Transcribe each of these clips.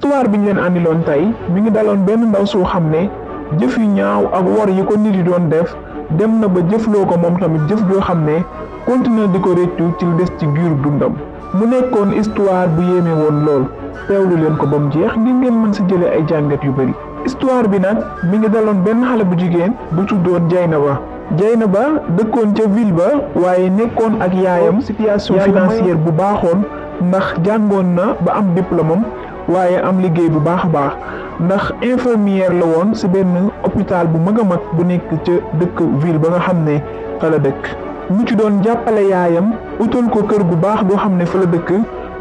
histoire bi ñu leen andiloon tey mi ngi daloon benn ndaw soo xam ne jëf yu ñaaw ak wor yi ko nit yi doon def dem na ba jëfloo ko moom tamit jëf joo xam ne continuer di ko réccu ci lu des ci giiru dundam mu nekkoon histoire bu yéeme woon lool teewlu leen ko ba mu jeex ngir ngeen mën si jëlee ay jàngat yu bari. histoire bi nag mi ngi daloon benn xale bu jigéen bu tuddoon Jaynaba dëkkoon ca ville ba waaye nekkoon ak yaayam situation financière bu baaxoon ndax jàngoon na ba am diplôme am waaye am liggéey bu baax a baax ndax infirmière la woon ci benn hôpital bu mag a mag bu nekk ca dëkk ville ba nga xam ne fa la dëkk mu ci doon jàppale yaayam utal ko kër gu baax goo xam ne fa la dëkk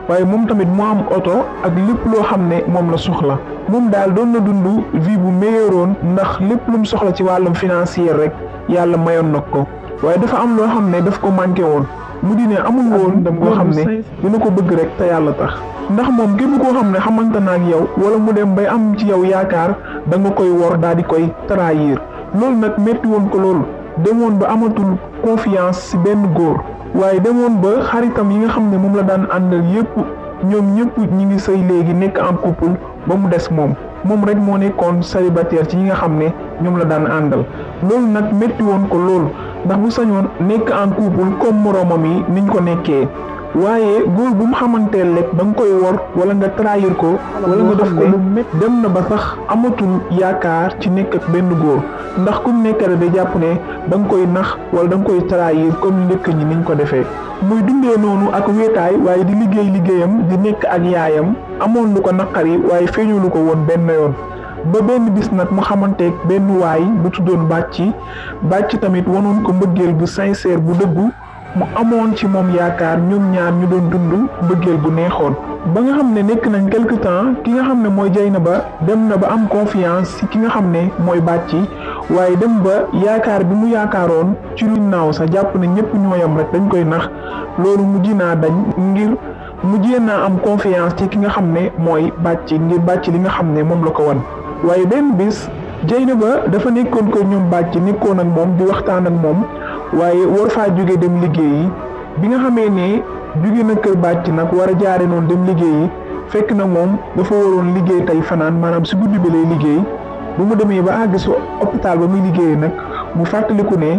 waaye moom tamit mu am oto ak lépp loo xam ne moom la soxla moom daal doon na dund vie bu meilleuroon ndax lépp lu mu soxla ci wàllum financier rek yàlla mayoon na ko waaye dafa am loo xam ne daf ko manqué woon mu di ne amul woon dem koo xam ne dina ko bëgg rek te yàlla tax ndax moom képp koo xam ne xamante na ak yow wala mu dem bay am ci yow yaakaar da nga koy wor daal di koy trahir loolu nag métti woon ko loolu demoon ba amatul confiance ci benn góor waaye demoon ba xaritam yi nga xam ne moom la daan àndal yépp ñoom ñëpp ñi ngi sëy léegi nekk en couple ba mu des moom rek moo nekkoon célibataire ci ñi nga xam ne ñoom la daan àndal loolu nag métti woon ko loolu ndax bu sañoon nekk en couple comme moroomam yi niñ ko nekkee waaye góor bu mu xamanteel rek da nga koy wor wala nga trahir ko wala nga def ko lu métti dem na ba sax amatul yaakaar ci nekk ak benn góor ndax ku mu nekk rek da jàpp ne da nga koy nax wala da nga koy trahir comme njëkk ñi niñ ko defee muy dundee noonu ak wéetaay waaye di liggéeyam di nekk ak yaayam amoon lu ko naqari waaye feeñu lu ko woon benn yoon ba benn bis nag mu xamanteeg benn waay bu tuddoon bàcc tamit wanoon ko mbëggeel bu sincère bu dëggu mu amoon ci moom yaakaar ñoom ñaar ñu doon dund mbëggeel bu neexoon ba nga xam ne nekk nañ quelque temps ki nga xam ne mooy Jaynaba dem na ba am confiance ci ki nga xam ne mooy bàcc waaye dem ba yaakaar bi mu yaakaaroon ci lu naaw sax jàpp ne ñëpp ñooyam rek dañ koy nax loolu mujj naa dañ ngir mujjee naa am confiance ci ki nga xam ne mooy bàcc ngir bàcc li nga xam ne moom la ko wan waaye benn bis Jaynaba dafa nekkoon ko ñoom bàcc nekkoon ak moom di waxtaan ak moom waaye war faa jóge dem liggéeyi bi nga xamee ne jóge na kër bàcc nag war a jaare noonu dem liggéeyi fekk na moom dafa waroon liggéey tey fanaan maanaam si guddi bi lay liggéey bu mu demee ba àgg si hôpital ba muy liggéeyee nag mu fàttaliku ne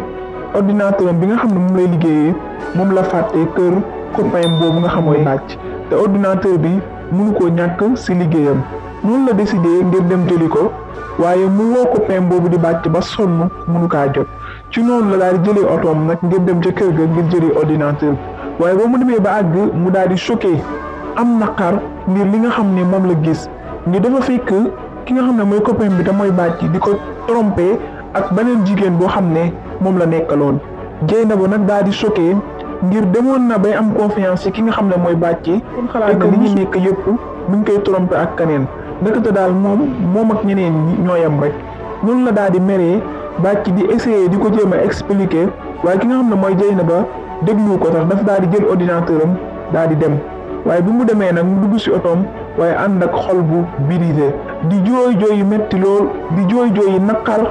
ordinateur am bi nga xam ne moom lay liggéeyee moom la fàtte kër copain boobu nga xam mooy bàcc te ordinateur bi mënu koo ñàkk si liggéeyam noonu la décidé ngir dem jëli ko waaye mu woo copain boobu di bàcc ba sonn mënu kaa jot ci noonu la daal di jëlee otoom nag ngir dem ca kër ga ngir jëli ordinateur waaye ba mu demee ba àgg mu daal di choqué am naqar ngir li nga xam ne moom la gis ngir dafa fekk ki nga xam ne mooy copain bi te mooy bàcc di ko trompé ak beneen jigéen boo xam ne moom la nekkaloon Jaynaba nag daal di choqué ngir demoon na bay am confiance ci ki nga xam ne mooy bàcc kon xalaat na li ñu nekk yëpp mu ngi koy trompé ak keneen ndekete daal moom ak ñeneen ñi ñoo yem rek noonu la daal di meree bàcc di essayer di ko jéem a expliquer waaye ki nga xam ne mooy Jaynaba déglu ko sax dafa daal di jël ordinateur am daal di dem waaye bi mu demee nag mu dugg ci otoom waaye ànd ak xol bu brisé di jooy yu metti lool di jooy yi naqar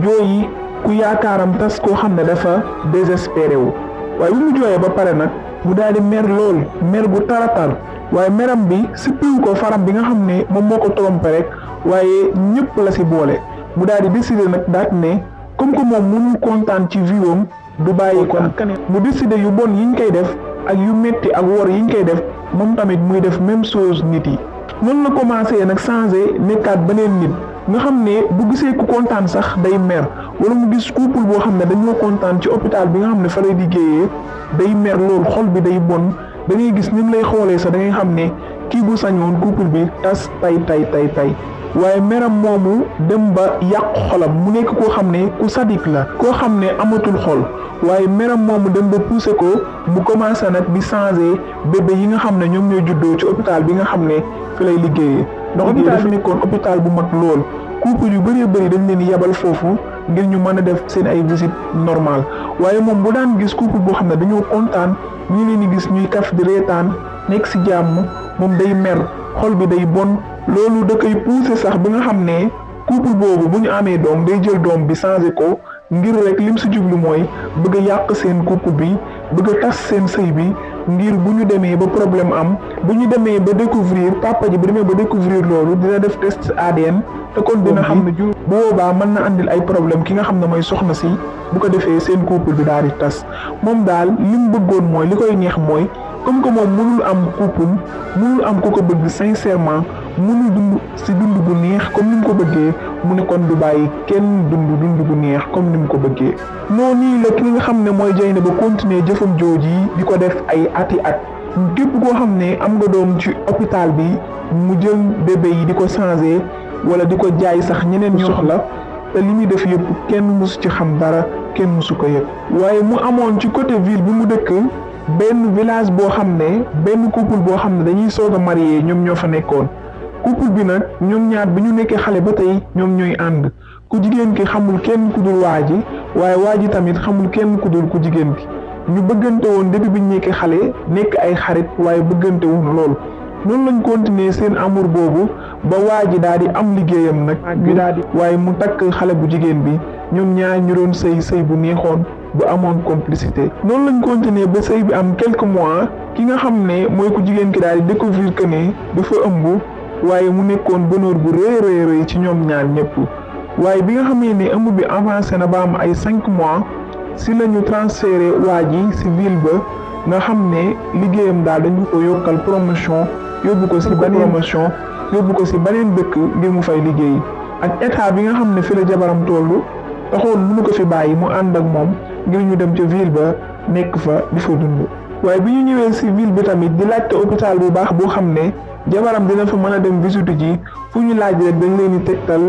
jooy ku yaakaaram tas koo xam ne dafa désespéré wu waaye bi mu jooyee ba pare nag mu daal di mer lool mer bu taratar waaye meram bi sippiwu ko faram bi nga xam ne moom moo ko trompé rek waaye ñëpp la ci boole mu daal di décider nag daat ne comme que moom mënul kontaan ci viwam du bàyyi kon mu décider yu bon yiñ koy def ak yu metti ak wor yiñ koy def moom tamit muy def même chose nit yi noonu la commencé nag changé nekkaat beneen nit nga xam ne bu gisee ku kontaan sax day mer wala mu gis couple boo xam ne dañoo kontaan ci hôpital bi nga xam ne fa lay liggéeyee day mer loolu xol bi day bon da ngay gis ni mu lay xoolee sax da ngay xam ne kii bu sañoon couple bi tas tay waaye meram moomu dem ba yàq xolam mu nekk koo xam ne ku sadik la koo xam ne amatul xol waaye meram moomu dem ba poussé ko mu commencé nag di changé bébé yi nga xam ne ñoom ñooy juddoo ci hôpital bi nga xam ne fi lay liggéeyee ndax hôpital dafa nekkoon hôpital bu mag lool couple yu bëree bëri dañ leen yebal foofu ngir ñu mën a def seen ay visite normale waaye moom bu daan gis couple boo xam ne dañoo kontaan ñu leen di gis ñuy kaf di reetaan nekk ci jàmm moom day mer xol bi day bon loolu da koy pousser sax bi nga xam ne couple boobu bu ñu amee doom day jël doom bi changé ko ngir rek lim si jublu mooy bëgg a yàq seen couple bi bëgg a tas seen sëy bi ngir bu ñu demee ba problème am bu ñu demee ba découvrir papa ji bu demee ba découvrir loolu dina def test ADN te kon dina xam ne bu boobaa mën na andil ay problème ki nga xam ne mooy soxna si bu ko defee seen couple bi daal di tas moom daal li mu bëggoon mooy li koy neex mooy comme que moom mënul am couple mënul am ku ko bëgg sincèrement mënul dund si dund bu neex comme ni mu ko bëggee mu ne kon du bàyyi kenn dund bu neex comme ni mu ko bëggee. noonu nii la ki nga xam ne mooy Dieynaba continuer jëfam jooji di ko def ay ati at képp koo xam ne am nga doom ci hôpital bi mu jël bébé yi di ko changer wala di ko jaay sax ñeneen ñu soxla te li muy def yëpp kenn mësu ci xam dara kenn mësu ko yëg. waaye mu amoon ci côté ville bi mu dëkk benn village boo xam ne benn couple boo xam ne dañuy soog a marié ñoom ñoo fa nekkoon. couple bi nag ñoom ñaar bi ñu nekkee xale ba tey ñoom ñooy ànd ku jigéen ki xamul kenn ku dul waa ji waaye waa ji tamit xamul kenn ku dul ku jigéen ki ñu bëggante woon depuis bi ñu nekkee xale nekk ay xarit waaye bëggante woon loolu noonu lañ continuer seen amour boobu ba waa ji daal di am liggéeyam nag bi daal di waaye mu takk xale bu jigéen bi ñoom ñaar ñu doon sëy bu neexoon bu amoon complicité noonu lañ continuer ba sëy bi am quelques mois ki nga xam ne mooy ku jigéen ki daal di découvrir que ne dafa ëmb waaye mu nekkoon bonheur bu rëy ci ñoom ñaar ñëpp waaye bi nga xamee ne ëmb bi avancé na ba am ay 5 mois si la ñu transféré waa ji si ville ba nga xam ne liggéeyam daal dañu ko yokkal promotion yóbbu ko si beneen dëkk ngir mu fay liggéey ak état bi nga xam ne fi la jabaram tollu taxoon mënu ko fi bàyyi mu ànd ak moom ngir ñu dem ca ville ba nekk fa di fa dund waaye bi ñu ñëwee si ville bi tamit di laajte hôpital bu baax boo xam ne jabaram dina fa mën a dem visite ji fu ñu laaj rek dañ leen di tegtal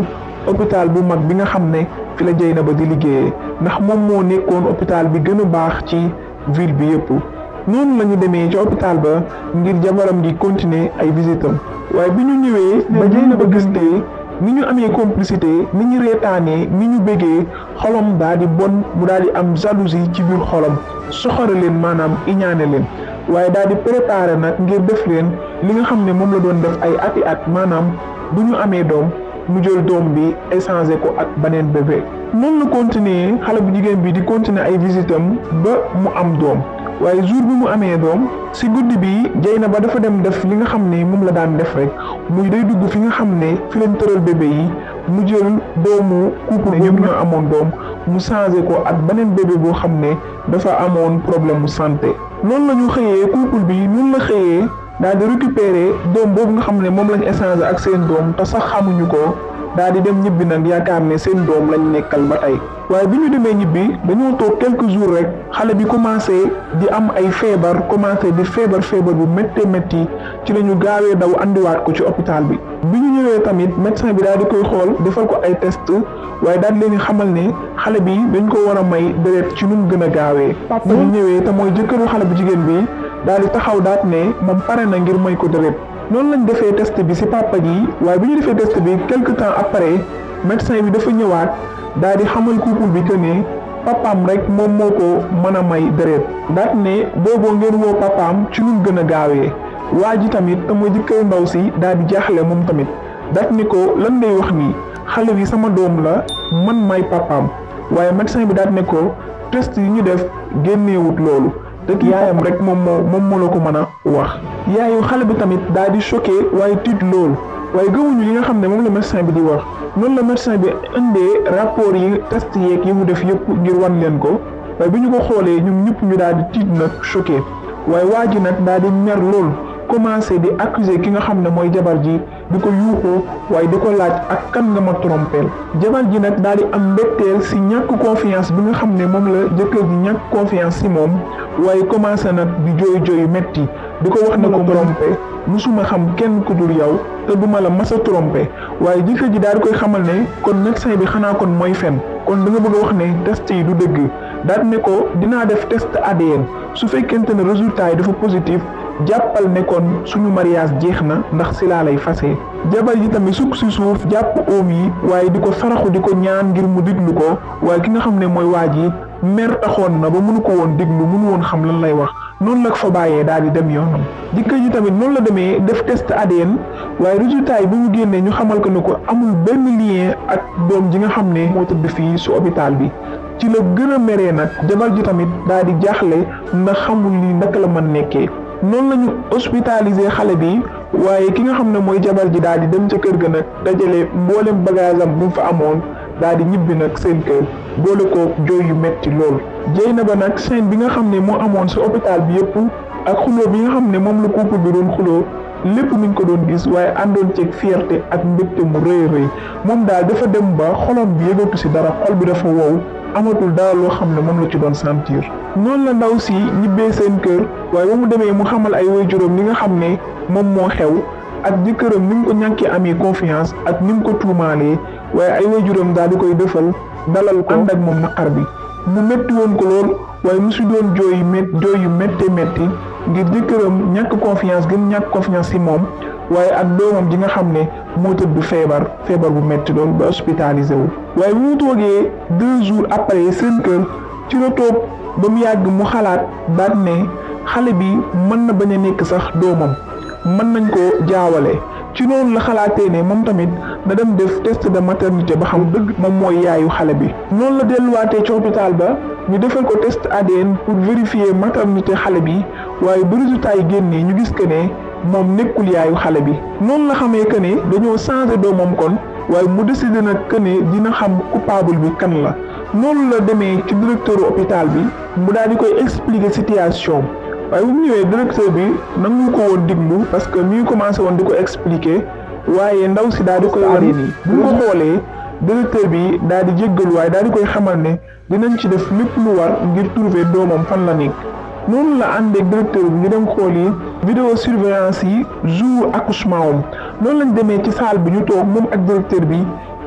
hôpital bu mag bi nga xam ne fi la Dieynaba di liggéeyee ndax moom moo nekkoon hôpital bi gën a baax ci ville bi yëpp noonu la ñu demee ci hôpital ba ngir jabaram di continuer ay visitam waaye bi ñu ñëwee ba Dieynaba gis ne ni ñu amee complicité ni ñu reetaanee ni ñu bëggee xolam daal di bon mu daal di am jalousie ci biir xolam soxore leen maanaam iñaane leen waaye daal di préparer nag ngir def leen li nga xam ne moom la doon def ay ati at maanaam bu ñu amee doom mu jël doom bi échanger ko ak beneen bébé noonu la continuer xale bu jigéen bi di continuer ay visitam ba mu am doom waaye jour bi mu amee doom si guddi bi Dieynaba dafa dem def li nga xam ne moom la daan def rek muy day dugg fi nga xam ne fi leen tëral bébé yi mu jël doomu couple ñoom ñoo amoon doom mu changé ko ak beneen bébé boo xam ne dafa amoon problème mu santé noonu la ñu xëyee couple bi noonu la xëyee daal di récupérer doom boobu nga xam ne moom lañ échangé ak seen doom te sax xamuñu ko daal di dem ñibbi nag yaakaar ne seen doom lañ nekkal ba tey waaye bi ñu demee ñibbi dañoo toog quelques jours rek xale bi commencé di am ay feebar commencé di feebar bu métti ci la ñu gaawee daw andiwaat ko ci hôpital bi ñu ñëwee tamit médecin bi daal di koy xool defal ko ay test waaye daal di leen xamal ne xale bi dañ ko war a may deret ci nu mu gën a gaawee papa ñu ñëwee te mooy jëkkëru xale bu jigéen bi daal di taxaw daat ne moom pare na ngir may ko deret noonu lañ defee test bi ci papa ji waaye bi ñu defee test bi quelque temps après médecin bi dafa ñëwaat daal di xamal couple bi que ne papaam rek moom moo ko mën a may deret daat ne booboo ngeen woo papaam ci nu gën a gaawee waa ji tamit te mooy jëkkër ndaw si daal di jaaxle moom tamit daat ni ko lan ngay wax nii xale bi sama doom la man may papaam waaye médecin bi daat ne ko test yi ñu def génneewut loolu te yaayam rek moom moo la ko mën a wax yaayu xale bi tamit daal di choqué waaye tiit loolu waaye gëmuñu li nga xam ne moom la médecin bi di wax noonu la médecin bi indee rapport yi test yeeg yi mu def yëpp ngir wan leen ko waaye bi ñu ko xoolee ñoom ñëpp ñu daal di tiit nag choqué waaye waa ji nag daal di mer lool commencé di accuser ki nga xam ne mooy jabar ji di ko yuuxoo waaye di ko laaj ak kan nga ma trompeel jabar ji nag daal di am mbetteel si ñàkk confiance bi nga xam ne moom la jëkkër ji ñàkk confiance si moom waaye commencé nag di jooy metti di ko wax ne ko trompé musuma xam kenn ku dul yow te duma la mas a trompé waaye jëkkër ji daal di koy xamal ne kon médecin bi xanaa kon mooy fen kon da nga bëgg a wax ne test yi du dëgg daal ne ko dinaa def test ADN su fekkente ne résultat yi dafa positif jàppal ne kon suñu mariage jeex na ndax si laa lay fase jabar ji tamit sukk si suuf jàpp oom yi waaye di ko saraxu di ko ñaan ngir mu diglu ko waaye ki nga xam ne mooy waa ji mer taxoon na ba mënu ko woon diglu mënu woon xam lan lay wax noonu la ko fa bàyyee daal di dem yoonam jëkkër ji tamit noonu la demee def test ADN waaye résultat yi bu ñu génnee ñu xamal ko ne ko amul benn lien ak doom ji nga xam ne moo tëdd fii su hôpital bi ci la gën a meree nag. jabar ji tamit daal di jaaxle ndax xamul lii naka la mën nekkee. noonu lañu hospitalisé xale bi waaye ki nga xam ne mooy jabar ji daal di dem ca kër ga nag dajale mboolem bagage am bu mu fa amoon daal di ñibbi nag seen kër boole ko jooy yu metti lool. Dieynaba nag scène bi nga xam ne moo amoon sa hôpital bi yëpp ak xuloo bi nga xam ne moom la couple bi doon xuloo lépp mi ngi ko doon gis waaye àndoon ceeg fierté ak mbégte mu rëy rëy moom daal dafa dem ba xolam bi yëgatu si dara, xol bi dafa wow amatul dara loo xam ne moom la ci doon sentir. noonu la ndaw si ñibbee seen kër waaye ba mu demee mu xamal ay waajuram li nga xam ne moom moo xew ak jëkkëram ni mu ko ñàkkee amee confiance ak ni mu ko tuumaalee waaye ay waajuram daal di koy defal dalal ko ànd ak moom naqar bi mu métti woon ko lool waaye mu si doon jooy yu méttee métti ngir jëkkëram ñàkk confiance gën ñàkk confiance ci moom waaye ak doomam ji nga xam ne moo tëdd feebar bu métti lool ba hospitalisé wu. waaye bu mu toogee 2 jours après seen kër ci la toog ba mu yàgg mu xalaat daal ne xale bi mën na bañ a nekk sax doomam mën nañ ko jaawale. ci noonu la xalaatee ne moom tamit na dem def test de maternité ba xam dëgg moom mooy yaayu xale bi. noonu la delluwaatee ci hôpital ba ñu defal ko test ADN pour vérifier maternité xale bi waaye bu résultat yi génnee ñu gis que ne moom nekkul yaayu xale bi. noonu la xamee que ne dañoo changé doomam kon waaye mu décidé nag que ne dina xam coupable bi kan la. noonu la demee ci directeur hôpital bi mu daal di koy expliquer situation waaye bu mu ñëwee directeur bi nangu ko woon diglu parce que mi ngi commencé woon di ko expliquer waaye ndaw si daal di koy wane nii bu ñu ko xoolee directeur bi daal di jéggalu waaye daal di koy xamal ne dinañ ci def lépp lu war ngir trouver doomam fan la nekk. noonu la àndee directeur bi ñu dem xooli vidéo surveillance yi jour accouchement am noonu lañ demee ci salle bi ñu toog moom ak directeur bi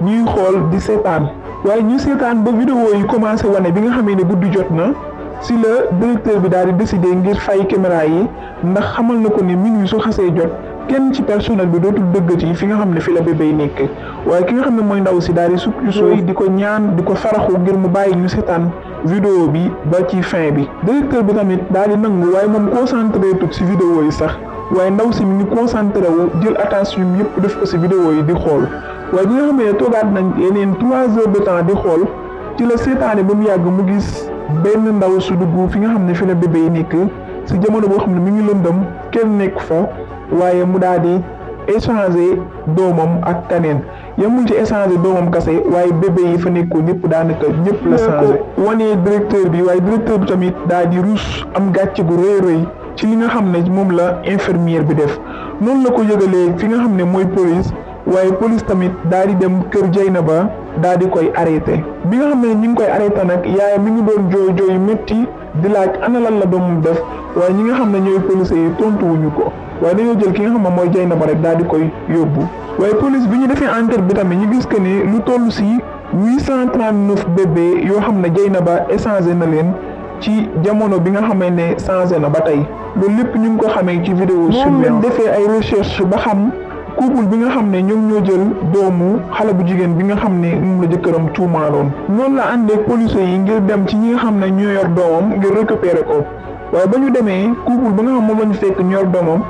ñuy xool di seetaan waaye ñu seetaan ba vidéo yi commencé wane bi nga xamee ne guddi jot na si la directeur bi daal di décider ngir fay caméra yi ndax xamal na ko ne minuit su xasee jot kenn ci personnel bi dootul dëggati fi nga xam ne fi la bébé nekk waaye ki nga xam ne mooy ndaw si daal di sukk ci suuf di ko ñaan di ko saraxu ngir mu bàyyi ñu seetaan vidéo bi ba ci fin bi. directeur bi tamit daal di nangu waaye moom concentré tut si vidéo yi sax waaye ndaw si mi ngi concentré wu jël attention yëpp def ko si vidéo yi di xool waaye bi nga xam ne toogaat nañ yeneen 3 heures de temps di xool ci la seetaane ba mu yàgg mu gis benn ndaw su dugg fi nga xam ne fi la bébé yi nekk si jamono boo xam ne mi ngi lëndëm kenn nekk fa waaye mu daal di échanger doomam ak kaneen yamul ci échanger doomam kase waaye bébé yi fa nekkoon ñëpp daanaka ñëpp la changé wanee directeur bi waaye directeur bi tamit daal di rus am gàcce gu rëy rëy ci li nga xam ne moom la infirmière bi def noonu la ko yëgalee fi nga xam ne mooy police waaye police tamit daal di dem kër Dieynaba daal di koy arrêté bi nga xam ne ñu ngi koy arrêté nag yaayam mi ngi doon jooy jooy métti di laaj ana lan la doomam def waaye ñi nga xam ne ñooy police yi tontuwuñu ko waaye dañoo jël ki nga xam ne mooy Dieynaba rek daal di koy yóbbu waaye police bi ñu defee enquête bi tamit ñu gis que ne lu toll si 839 bébé yoo xam ne Dieynaba échangé na leen ci jamono bi nga xamee ne changé na ba tey loolu lépp ñu ngi ko xamee ci vidéo surveillance moom lañ defee ay recherche ba xam couple bi nga xam ne ñoom ñoo jël doomu xale bu jigéen bi nga xam ne moom la jëkkëram tuumaaloon noonu la àndee police yi ngir dem ci ñi nga xam ne ñoo yor doomam ngir récupérer ko waaye ba ñu demee couple ba nga xam moom la ñu fekk ñoo yor doomam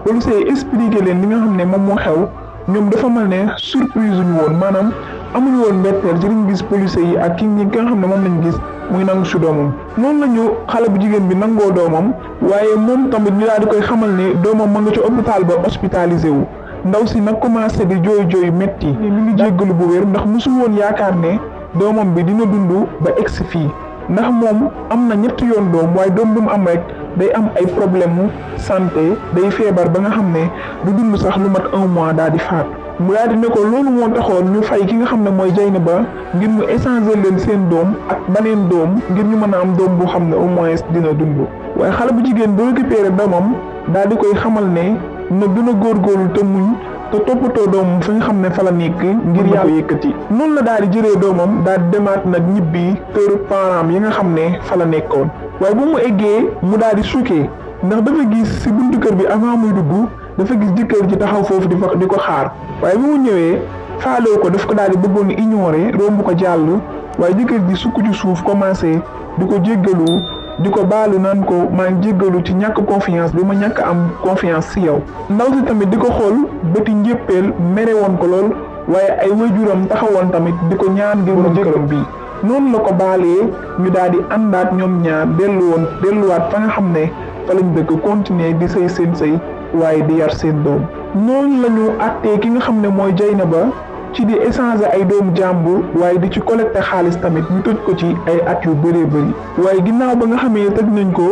police yi expliqué leen li nga xam ne moom moo xew ñoom dafa mel ne surprise ñu woon maanaam amuñu woon mbetteel ci liñ gis police yi ak ki nga xam ne moom lañ gis muy nangu si doomam noonu la ñu xale bu jigéen bi nangoo doomam waaye moom tamit ñu daal di koy xamal ne doomam ma nga ci hôpital ba hospitalisé wu ndaw si nag commencé di jooy métti mi ngi jéggalu bu wér ndax mosul woon yaakaar ne doomam bi dina dund ba egsi fii ndax moom am na ñetti yoon doom waaye doom bi mu am rek day am ay problème mu santé day feebar ba nga xam ne du dund sax lu mat 1 mois daal di faat mu daal di ne ko loolu moo taxoon ñu fay ki nga xam ne mooy Dieynaba ngir mu échanger leen seen doom ak beneen doom ngir ñu mën a am doom boo xam ne au moins dina dund waaye xale bu jigéen bu récupéré doomam daal di koy xamal ne na gën a góorgóorlu te muñ te toppatoo doomam fi nga xam ne fa la nekk ngir yàlla yëkkati noonu la daal di jëlee doomam daal di demaat nag ñibbi kër parents yi nga xam ne fa la nekkoon waaye bu mu eggee mu daal di sukkee ndax dafa gis si buntu kër bi avant muy dugg dafa gis jëkkër ji taxaw foofu di ko xaar waaye bi mu ñëwee faalewu ko daf ko daal di bëggoon ignorer romb ko jàll waaye jëkkër ji sukk ci suuf commencé di ko jéggalu di ko baalu naan ko maa ngi jéggalu ci ñàkk confiance bi ma ñàkk am confiance ci yow ndaw si tamit di ko xool bëti njéppeel mere woon ko lool waaye ay waajuram taxawoon tamit di ko ñaan ngir mu jëkkëram bi noonu la ko baalee ñu daal di àndaat ñoom ñaar delluwaat fa nga xam ne fa lañ dëkk continuer di sëy seen sëy waaye di yar seen doom. noonu la ñu àttee ki nga xam ne mooy Dieynaba ci di échanger ay doomu jàmbur waaye di ci collecter xaalis tamit ñu tëj ko ci ay at yu bëree bëri. waaye ginnaaw ba nga xamee tëj nañ ko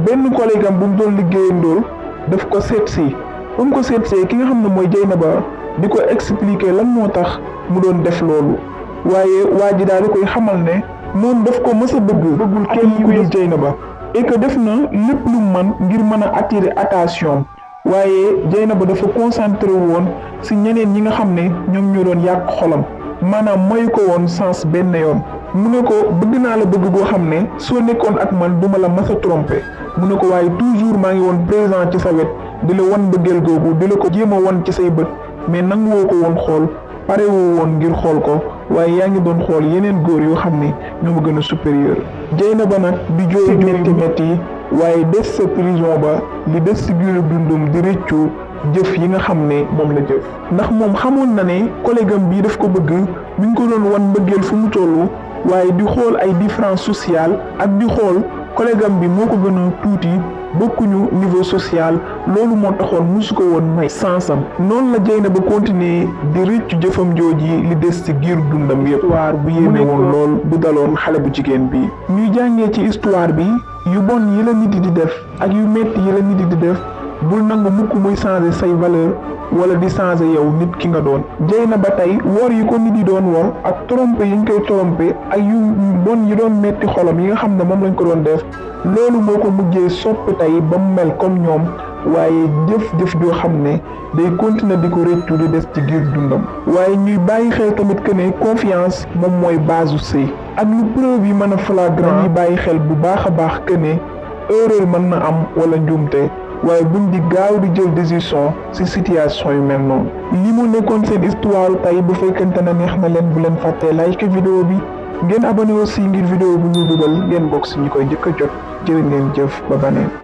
benn collègue am bu mu doon liggéeyandool daf ko seet si ba mu ko seet see ki nga xam ne mooy Dieynaba di ko expliquer lan moo tax mu doon def loolu waaye waa ji daal di koy xamal ne moom daf ko mës a bëggul kenn ku dul Dieynaba et que def na lépp lu man ngir mën a attirer attention waaye Dieynaba dafa concentré woon si ñeneen ñi nga xam ne ñoom ñoo doon yàq xolam maanaam mooy ko woon sens benn yoon. mu ne ko bëgg naa la bëgg goo xam ne soo nekkoon ak man duma la mës a trompé mu ne ko waaye toujours maa ngi woon présent ci sa wet di la wan bëggeel googu di la ko jéem a wan ci say bët mais nangu woo ko woon xool pare woo woon ngir xool ko waaye yaa ngi doon xool yeneen góor yoo xam ne ñoo ma gën a supérieur. Dieynaba nag di jooy métti waaye des sa prison ba li des si biir dundum di rëccu jëf yi nga xam ne moom la jëf ndax moom xamoon na ne collègue am bii daf ko bëgg mi ngi ko doon wan mbëggeel fu mu toll waaye di xool ay différence sociale ak di xool collègue am bi moo ko gën a tuuti bokkuñu niveau social loolu moo taxoon musu ko woon may sansam. noonu la Dieynaba continuer di rëccu jëfam jooji li des ci giir dundam yëpp. histoire bu yéeme woon lool bu daloon xale bu jigéen bi ñuy jàngee ci histoire bi yu bon yi la nit yi di def ak yu metti yi la nit yi di def bul nangu mukk muy changer say valeur wala di changer yow nit ki nga doon. Dieynaba tey wor yi ko nit yi doon wor ak tromper yi ñu koy tromper ak yu bon yi doon metti xolam yi nga xam ne moom lañ ko doon def loolu moo ko mujjee soppi tey ba mu mel comme ñoom waaye jëf joo xam ne day continuer di ko rëccu di des ci giir dundam. waaye ñuy bàyyi xel tamit que ne confiance moom mooy base u sëy ak lu preuve yi mën a flagrant ñuy bàyyi xel bu baax a baax que ne erreur mën na am wala njuumte waaye buñ di gaaw di jël décision ci situation yu mel noonu. li mu nekkoon seen histoire tey bu fekkente ne neex na leen bu leen fàttee like vidéo bi ngeen abonné aussi ngir vidéo bu ñu dugal ngeen bokk ci ñi koy njëkk a jot jërë ngeen jëf ba baneen.